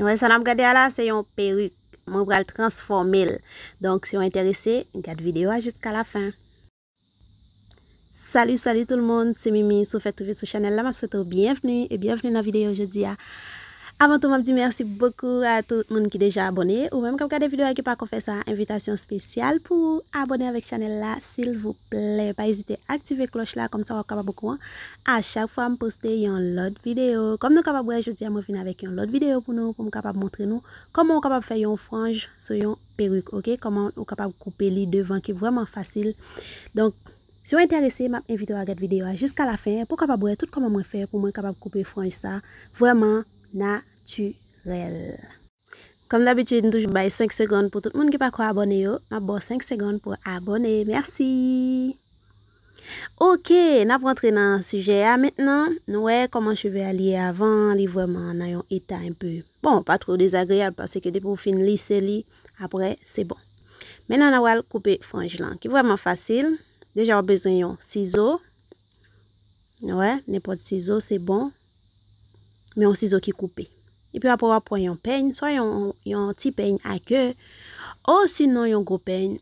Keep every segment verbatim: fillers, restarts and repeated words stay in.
Nou wè sa n ap gade a la, se yon perik. Mwen pral transfòme l. Donk, si w enterese, gad videyo a jiska la fen. Salut, salut tout le monde, se Mimi. Si w fèk rive sou chanèl la, m ap swete w byenvni e byenvni nan videyo jodi a. Avan tou, m ap di mèsi bokou a tout moun ki deja abòne. Ou menm k ap gade videyo a ki pako fè sa, envitasyon espesyal pou ou abòne avèk chanèl la, silvouplè. Pa ezite aktive klòch la, kòmsa w ap kapab okouran a chak fwa m poste yon lòt videyo. Kòm nou kapab wè, jodi a mwen vin avèk yon lòt videyo pou nou, pou m kapab montre nou kòman w kapab fè yon franj sou yon perik, oke? Kòman ou kapab koupe li devan ki vrèman fasil. Donk, si w enterese, m ap envite w a gad videyo a jiska la fen pou w kapab wè tout kòman mwen fè pou mwen kapab koupe franj sa vrèman natirèl. Kòm dabitid, m toujou bay senk segonn pou tout moun ki pako abòne yo. M ap ba w senk segonn pou abòne. Mèsi. Oke, n ap rantre nan sijè a mentnan. Nou wè kòman cheve a li ye avan, li vrèman nan yon eta enpe, bon, pa twò dezagreyab, paske depi w fin lise li, apre, se bon. Mentnan, n a pral koupe franj lan, ki vrèman fasil. Deja, w ap bezwen yon sizo. Wè, nenpòt sizo, se bon. Men yon sizo ki koupe. Epi apre, w ap pran yon peny, swa yon, yon ti peny a ke, osinon yon gwo peny.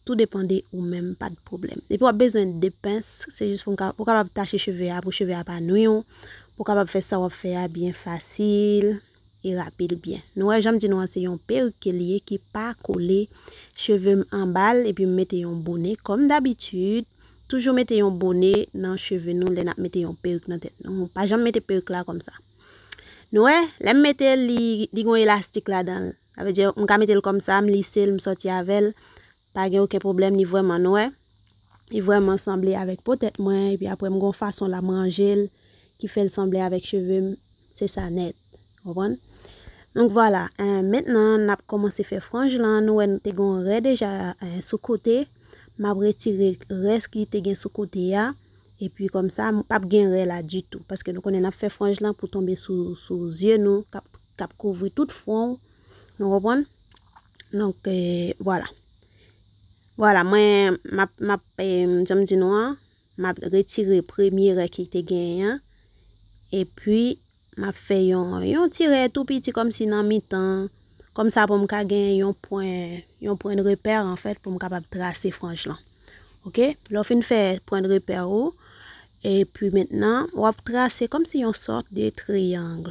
Tou depann de ou menm, pa de pwoblèm. Epi w ap bezwen de pens, se jis pou w ka-, pou w kapab tache cheve a, pou cheve a pa nwi w, pou w kapab fè sa w ap fè a byen fasil e rapid byen. Nou wè, jan m di nou an, se yon perik ke li ye ki pa kole cheve m anba l, epi m mete yon bone, kòm dabitid, toujou mete yon bone nan cheve nou lè n ap mete yon perik nan tèt nou. Pa janm mete perik la kòmsa. Nou wè, lè m mete l, li, li gon elastik ladan l. Sa vle di, m ka mete l kòmsa, m lise l, m sòti avè l. Pa gen okenn pwoblèm, li vrèman nwè. Li vrèman sanble avèk po tèt mwen, epi apre m gon fason la m ranje l ki fè l sanble avèk cheve m, se sa nèt. Konprann? Donk vwala, eh, mentnan n ap kòmanse fè franj lan. Nou wè n te gon rè deja, eh, sou kote. M ap retire rès ki te gen sou kote a. Epi kòmsa, m p ap gen rè la ditou. Paske nou konnen n ap fè franj lan pou tonbe sou, sou zye nou, k ap, k ap kouvri tout fwon w. Nou konprann? Donk, eh, vwala. Vwala, mwen, m ap, m ap, eh, jan m di nou an, m ap retire premye rè ki te genyen an. Epi, m ap fè yon, yon ti rè tou piti kòmsi nan mitan. Kòmsa pou m ka gen yon pwen, yon pwen de repè, anfèt, pou m kapab trase franj lan. Oke? Lè w fin fè pwen de repè ou, epi mentnan, w ap trase kòmsi yon sòt de triyang.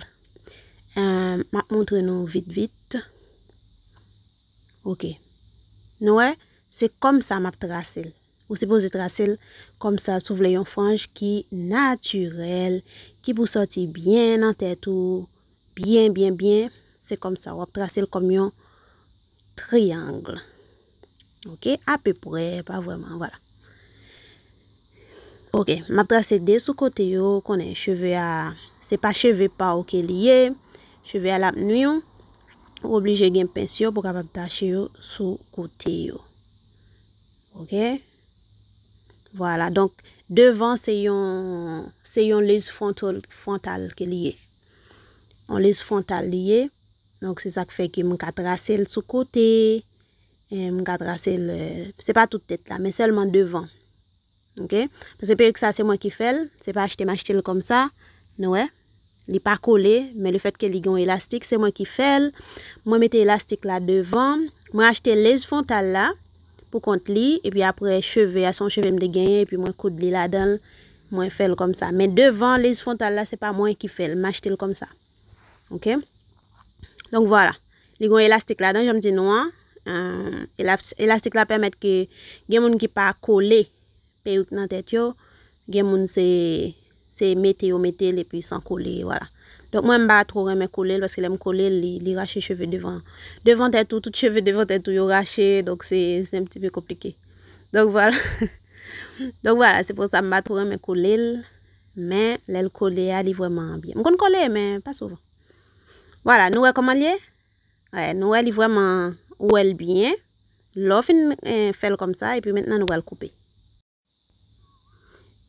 Eh, m ap montre nou vit, vit. Oke. Nou wè, se kòmsa m ap trase l. Ou sipoze trase l kòmsa si w vle yon franj ki natirèl, ki pou sòti byen nan tèt ou, byen, byen, byen. Se kòmsa w ap trase l kòm yon triyang. Oke, apeprè, pa vrèman, vwala. Oke, m ap trase de sou kote yo, konnen cheve a, se pa cheve pa w ke li ye, cheve a l ap nwi w, ou oblije gen pens yo pou w kapab tache yo sou kote yo. Oke? Vwala, donk, devan se yon, se yon lez frontal, frontal ke li ye. Yon lez frontal li ye. Donk, se sa k fè ke m ka trase l sou kote, eh, m ka trase l, eh, se pa tout tèt la, men sèlman devan. Oke? Paske perik sa, se mwen ki fè l, se pa achte m achte l kòmsa. Nou wè? Li pa kole, men lefètke li gen yon elastik, se mwen ki fè l. Mwen mete elastik la devan. Mwen achte lez frontal la pou kont li, epi apre cheve a, se yon cheve m te genyen, epi mwen koud li ladan l, mwen fè l kòmsa. Men devan lez frontal la, se pa mwen ki fè l, m achte l kòmsa. Oke? Donk, vwala. Li gen yon elastik ladan, jan m di nou an. Eh, elas-, elastik la pèmèt ke gen moun ki pa kole perik nan tèt yo, gen moun se, se mete yo mete l epi san kole, vwala. Donk, mwen, m pa twò renmen kole l, paske lè m kole l, li, li rache cheve devan. Devan tèt ou, tout cheve devan tèt ou yo rache, donk se, se yon ti pe konplike. Donk, vwala. Donk, vwala, se pou sa m pa twò renmen kole l, men lè l kole a, li vrèman byen. M konn kole, men pa souvan. Vwala, nou wè kòman l ye? Wè, nou wè li vrèman, ou wè l byen. Lè w fin, eh, fè l kòmsa, epi mentnan nou pral koupe.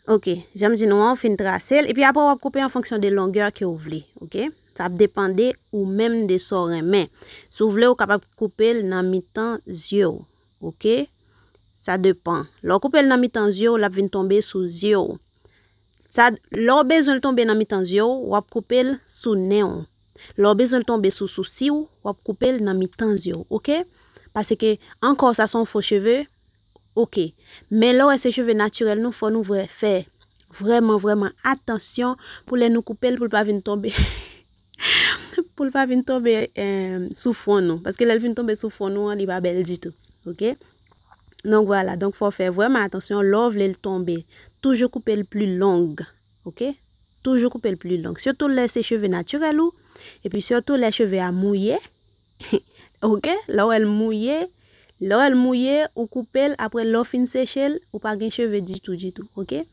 Oke, jan m di nou an, w fin trase l, epi apre w ap koupe an fonksyon de longè ke w vle, oke? Sa ap depande ou menm de sa w renmen. Si w vle, w kapab koupe l nan mitan zye w, oke? Sa depan. Lè w koupe l nan mitan zye w, l ap vin tonbe sou zye w. Sa, lè w bezwen l tonbe nan mitan zye w, w ap koupe l sou nen w. Lè w bezwen l tonbe sou sousi w, w ap koupe l nan mitan zye w, oke? Paske ankò sa se yon fo cheve, oke. Men lè w wè se cheve natirèl nou, fò nou vre fè vrèman, vrèman atansyon pou lè nou koupe l, pou l pa vin tonbe, pou l pa vin tonbe, em, sou fwon nou. Paske lè l vin tonbe sou fwon nou an, li pa bèl ditou, oke? Donk, vwala. Donk, fò w fè vrèman atansyon lè w vle l tonbe. Toujou koupe l pli long, oke? Toujou koupe l pli long. Sitou lè se cheve natirèl ou, epi sitou lè cheve a mouye, oke? Lè w wè l mouye, lè w wè l mouye, ou koupe l, apre lè w fin seche l, ou pa gen cheve ditou, ditou, oke?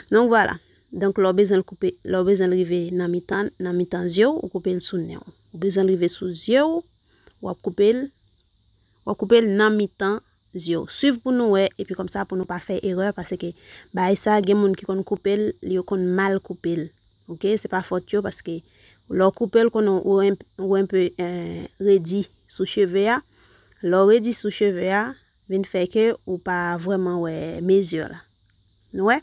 Donk, vwala. Donk, lè w bezwen l koupe, lè w bezwen l rive nan mitan, nan mitan zye w, ou koupe l sou nen w. Ou bezwen l rive sou zye w, w ap koupe l, w ap koupe l nan mitan zye w. Swiv pou nou wè, epi kòmsa pou nou pa fè erè, paske bagay sa, gen moun ki konn koupe l, yo konn mal koupe l. Oke, se pa fòt yo, paske lè w koupe l, konnen ou en-, ou enpe, eh, redi sou cheve a. Lè w redi sou cheve a, vin fè ke ou pa vrèman wè mezi la. Nou wè?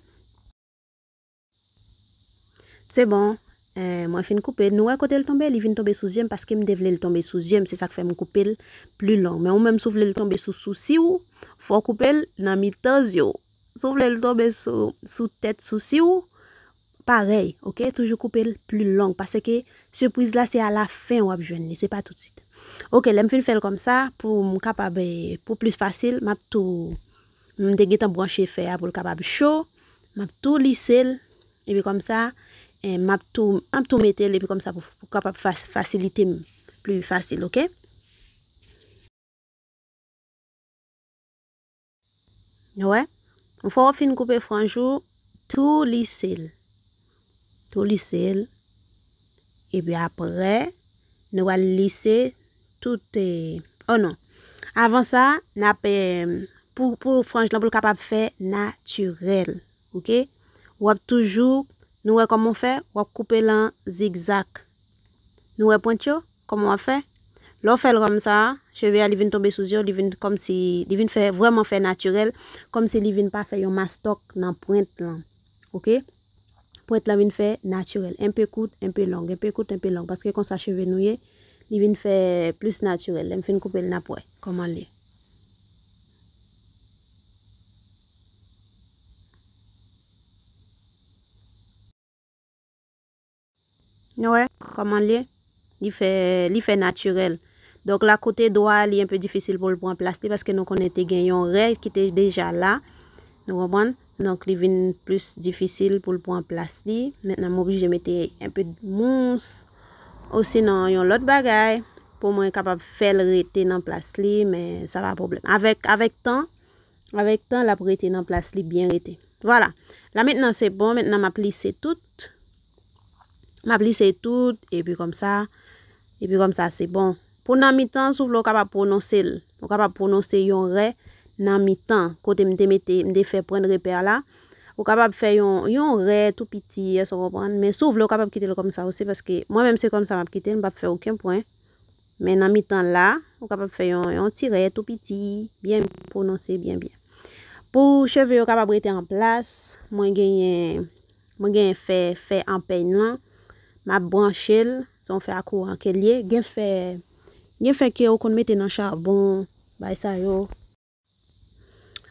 Se bon. Eh, mwen fin koupe. Nou wè kote l tonbe? Li vin tonbe sou zye m paske m te vle l tonbe sou zye m. Se sa k fè m koupe l pli long. Men ou menm, si w vle l tonbe sou sousi w, fò w koupe l nan mitan zye w. Si w vle l tonbe sou, sou tèt sousi w, parèy, oke? Toujou koupe l pli long. Paske sipriz la, se alafen w ap jwenn li, se pa toutswit. Oke, lè m fin fè l kòmsa, pou m kapab, eh, pou plis fasil, m ap tou, m te gentan branche fè a pou l kapab cho. M ap tou lise l, epi kòmsa, eh, m ap tou, m ap tou mete l, epi kòmsa pou, pou kapab fa-, fasilite m pli fasil, oke? Wè? Yon fwa w fin koupe franj ou, tou lise l. Tou lise l. Epi apre, nou pral lise tout, eh, oh non. Avan sa, n ap, eh, pou, pou franj lan, pou l kapab fè natirèl. Oke? W ap toujou, nou wè kòman w fè, w ap koupe l an zigzag. Nou wè pwent yo? Kòman w ap fè? Lè w fè l kòmsa, cheve a, li vin tonbe sou zye w, li vin kòmsi, li vin fè, vrèman fè natirèl, kòmsi li vin pa fè yon mastòk nan pwent lan. Oke? Pwent lan vin fè natirèl. Enpe kout, enpe long, enpe kout, enpe long. Paske konsa cheve nou ye, li vin fè plis natirèl. Lè m fin koupe l, n ap wè kòman l ye. Nou wè kòman l ye? Li fè, li fè natirèl. Donk, la kote dwa a, li enpe difisil pou l pran plas li, paske nou konnen te gen yon rè ki te deja la. Nou konprann? Donk, li vin plis difisil pou l pran plas li. Mentnan, m oblije mete enpe mous. Osinon, yon lòt bagay pou mwen kapab fè l rete nan plas li, men sa pa pwoblèm. Avèk, avèk tan, Avèk tan, l ap rete nan plas li, byen rete. Vwala. La mentnan, se bon. Mentnan, m ap lise tout. M ap lise tout, epi kòmsa, epi kòmsa, se bon. Pou nan mitan, si w vle, w kapab pwononse l. Ou kapab pwononse yon rè nan mitan, kote m te mete, m te fè pwent repè la. Ou kapab fè yon, yon rè tou piti, èske w konprann? Men si w vle, w kapab kite l kòmsa osi, paske mwen menm, se kòmsa m ap kite l, m p ap fè okenn pwen. Men nan mitan la, ou kapab fè yon, yon ti rè tou piti, byen pwononse, byen, byen. Pou cheve yo kapab rete an plas, mwen genyen, mwen genyen fè, fè anpèy lan, m ap branche l, se yon fè a kouran ke l ye. Gen fè, gen fè ke ou konn mete nan chabon, bay sa yo.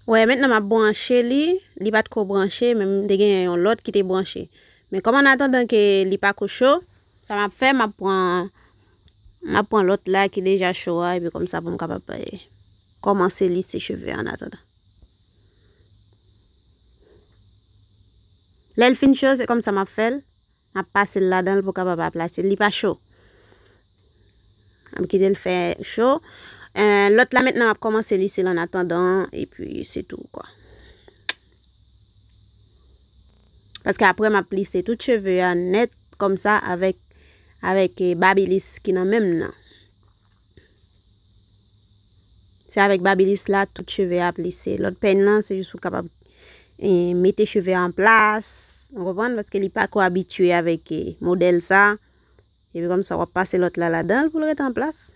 Wè, mentnan m ap branche li, li pa t ko branche, men m te genyen yon lòt ki te branche. Men kòm an atandan ke li pa ko cho, sa m ap fè, m ap pran, m ap pran lòt la ki deja cho a, epi kòmsa pou m kapab, eh, kòmanse lise cheve an atandan. Lè l fin cho, se kòmsa m ap fè l. M ap pase l ladan l pou kapab aplati l. Li pa cho. M ap kite l fè cho. Eh, lòt la mentnan m ap kòmanse lise l an atandan, epi se tou, kwa. Paske apre m ap plise tout cheve a nèt kòmsa avèk, avèk, eh, babilis ki nan men m nan. Se avèk babilis la tout cheve a plise. Lòt pèny lan, se jis pou kapab, eh, mete cheve a an plas. Ou konprann? Paske li pa ko abitye avèk, eh, modèl sa. Epi kòmsa, w ap pase lòt la ladan l pou l rete an plas.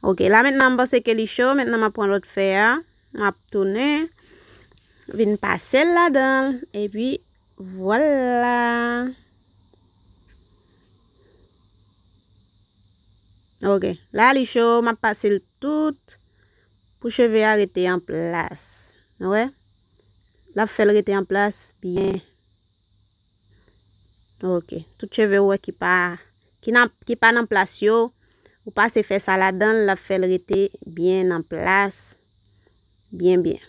Oke, la mentnan, m panse ke li cho. Mentnan, m ap pran lòt fè a. M ap tounen. Vin pase l ladan l. Epi, vwala. Ok, la li cho, m ap pase l tout pou cheve a rete an plas. Nou wè? L ap fè l rete an plas byen. Ok, tout cheve ou wè ki pa, ki nan, ki pa nan plas yo, ou pase fè sa ladan l, l ap fè l rete byen an plas, byen, byen.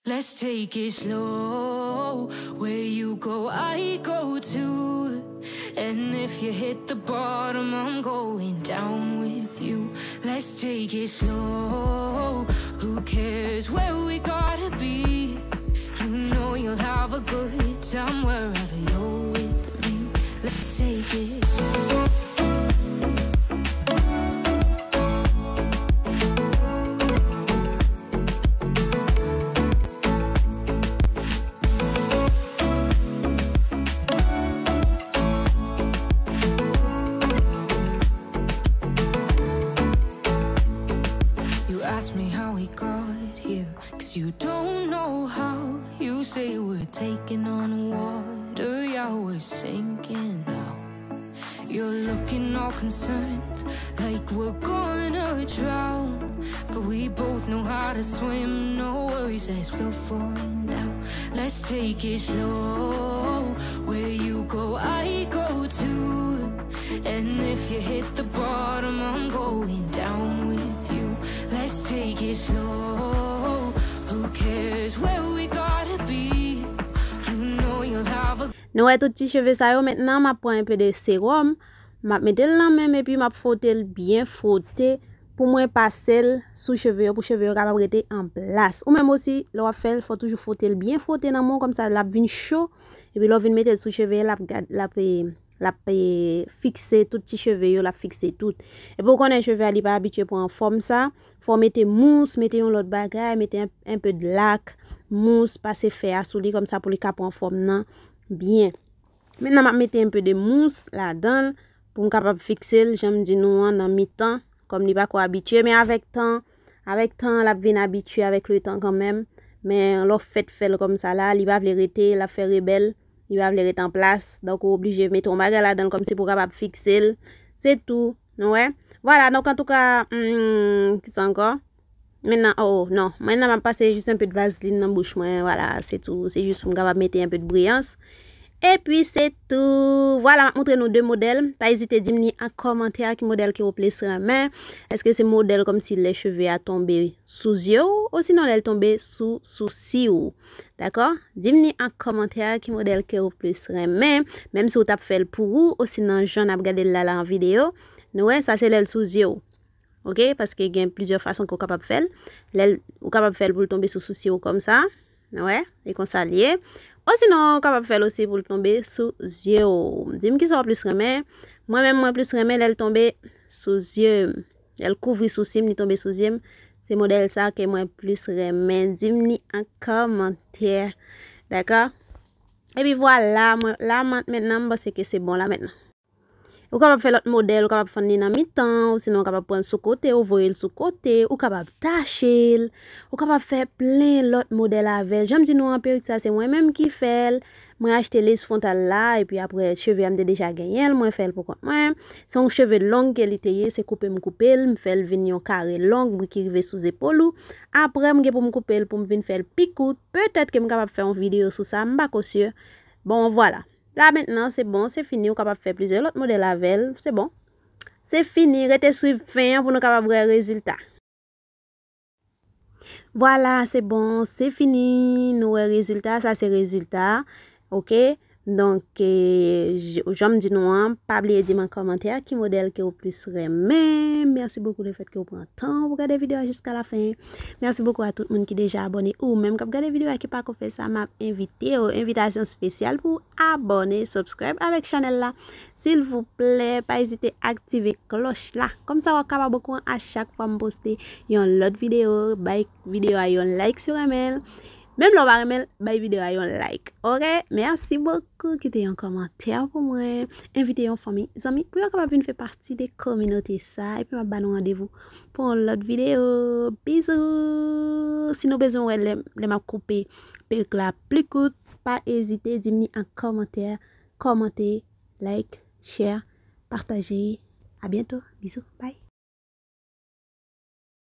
Let's take it slow. Where you go, I go too. And if you hit the bottom, I'm going down with you. Let's take it slow. Who cares where we gotta be? You know you'll have a good time wherever you're with me. Let's take it. You ask me how we got here, 'cause you don't know how. You say we're taking on water, yeah, we're sinking now. You're looking all concerned, like we're gonna drown. But we both know how to swim, no worries, let's float for now. Let's take it slow. Where you go, I go too. And if you hit the bottom, I'm going down with you. Let's take it slow. Who cares where we gotta be? You know you'll have a Nou wè tout ti cheve sa yo, mentnan m ap pran enpe de sewòm, m ap mete l nan men m epi m ap fwote l byen fwote pou mwen pase l sou cheve yo, pou cheve yo kapab rete an plas. Ou menm osi, lè w ap fè l, fò toujou fwote l byen fwote nan men w, kòmsa l ap vin cho, epi lè w vin mete l sou cheve, l ap gad, l ap, e, l ap, e, fikse tout ti cheve yo, l ap fikse tout. Epi w konnen cheve a, li pa abitye pran fòm sa, fò w mete mous, mete yon lòt bagay, mete en, enpe de lak, mous, pase fè a sou li, kòmsa pou li ka pran fòm nan byen. Mentnan, m ap mete enpe de mous ladan l pou m kapab fikse l, jan m di nou an, nan mitan, kòm li pa ko abitye, men avèk tan, avèk tan, l ap vin abitye avèk letan kanmenm, men lè w fèt fè l kòmsa la, li pa vle rete, l ap fè rebèl, li pa vle rete an plas, donk ou oblije mete yon bagay ladan l kòmsi pou w kapab fikse l, se tou, nou wè. Vwala, donk antouka, hmm, kisa ankò? Mentnan, oh, non. Mentnan, m ap pase jis enpe de vazlin nan bouch mwen. Vwala, se tou. Se jis pou m kapab mete enpe de briyans. Epi, se tou. Vwala, m ap montre nou de modèl. Pa ezite di m ni an kòmantè ki modèl ke w plis renmen. Èske se modèl kòmsi lè cheve a tonbe sou zye w, osinon lè l tonbe sou sousi w? Dakò? Di m ni an kòmantè ki modèl ke w plis renmen. Menm si w t ap fè l pou ou, osinon jan n ap gade l la, la an videyo. Nou wè, sa se lè l sou zye w. Ok, paske gen plizyè fason ke w kapab fè l. Lè l, ou kapab fè l pou l tonbe sou sousi w kòmsa. Wè, e konsa l ye. Osinon, ou kapab fè l osi pou l tonbe sou zye w. Di m kisa w plis renmen. Mwen menm, mwen plis renmen lè l tonbe sou zye m. Lè l kouvri sousi m, li tonbe sou zye m. Se modèl sa ke mwen plis renmen. Di m ni an kòmantè. Dakò? Epi vwala, mwen, la, mentnan, m panse ke se bon la mentnan. Ou kapab fè lòt modèl, ou kapab fann li nan mitan, ou sinon ou kapab pran l sou kote, ou voye l sou kote, ou kapab tache l, ou kapab fè plen lòt modèl avè l. Jan m di nou an, perik sa se mwen menm ki fè l. Mwen achte lace frontal la, epi apre cheve a m te deja genyen l, mwen fè l pou kont mwen. Se yon cheve long ke li te ye, se koupe m koupe l, m fè l vin yon kare long, wi, ki rive sou zepòl ou. Apre, m gen pou m koupe l pou m vin fè l pi kout. Petèt ke m kapab fè yon videyo sou sa, m pa ko si. Bon, vwala. La mentnan, se bon, se fini, ou kapab fè plizyè lòt modèl avè l, se bon. Se fini, rete swiv fen an pou nou kapab wè rezilta. Vwala, se bon, se fini, nou wè rezilta, sa se rezilta, ok? Donk, e, j-, jan m di nou an, pa bliye di m an kòmantè ki modèl ke w plis renmen. Mèsi bokou lefèt ke w pran tan pou gade videyo a jiska lafen. Mèsi bokou a tout moun ki deja abòne. Ou menm k ap gade videyo a ki pako fè sa, m ap envite w, envitasyon espesyal pou w abòne, subscribe avèk chanèl la. Silvouplè, pa ezite aktive klòch la. Kòmsa w ap kapab okouran a chak fwa m poste yon lòt videyo. Bay videyo a yon like si w renmen l. Menm lè w pa renmen l, bay videyo a yon like. Ok? Mèsi bokou. Kite yon kòmantè pou mwen. Envite yon fanmi, zanmi, pou yo kapab vin fè pati de kominote sa. Epi m ap ba nou randevou pou yon lòt videyo. Bizou! Si nou bezwen wè lè, lè m ap koupe perik la pli kout, pa ezite di m ni an kòmantè, kòmante, like, share, pataje. A byento. Bizou. Bye.